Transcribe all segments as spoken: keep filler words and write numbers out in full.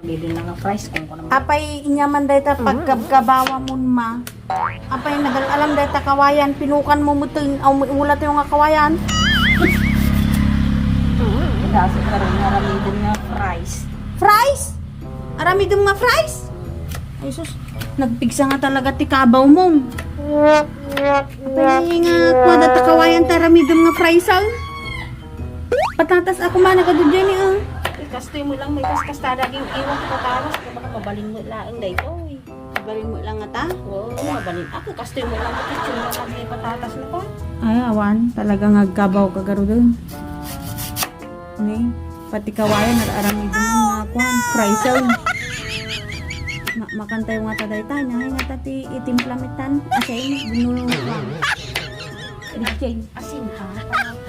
Bibili na nga fries kung kuno. Apay, inyaman dayta pagkabkabawa mo, ma. Apay, nagal-alam dayta kawayan, pinukan mo muting, aw, wala tayo nga kawayan. Dasig ka rin nga ramidon nga fries. Fries? Aramidon nga fries? Ay, sus, nagpigsa nga talaga ti kabaw mo. Apay, nga, kuha dayta kawayan, ta aramidon nga fries, ah. Patatas ako man, nagadu dyan eh, ah. Kastoy mo lang, may kas-, kasta daging iwan ko patatas. Baka mabalin mo lang, daytoy. Mabalin mo lang ata? Oo, mabalin. Ako, kastoy mo lang, kitchen mo lang, may patatas mo pa. Ay, awan. Talaga nga agkabaw ka garuden. Ni, pati kawayan, ar-aramidon mo nga, kwan, fry zone. Ma-, makantayo nga ta dayta, nya, nga ta ti itimpla metan. Asin, buno, kwan. Richard. Asin ka,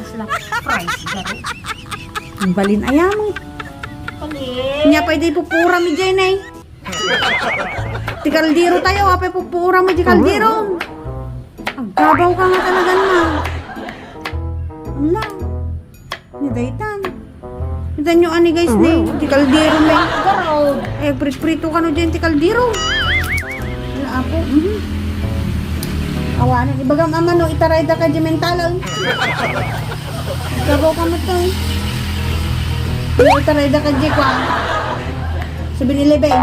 asla, fries, garo. Ang balin, ayam. Balin. Nya, pwede pupura mi dyan eh. Ti kaldero tayo, apay pupura mo di kaldero. Agkabaw ka nga talaga na. Ala. Ni daytan. Kita nyo ani guys ni, ti kaldero may. Garo. Eh, prit-prito ka no dyan ti kaldero. Ala, apo. Mhm. Awanan, ibagam ama no, itaray da ka di mentalan. Sabaw ka mo to. Itaray da ka di kwa. Seven Eleven.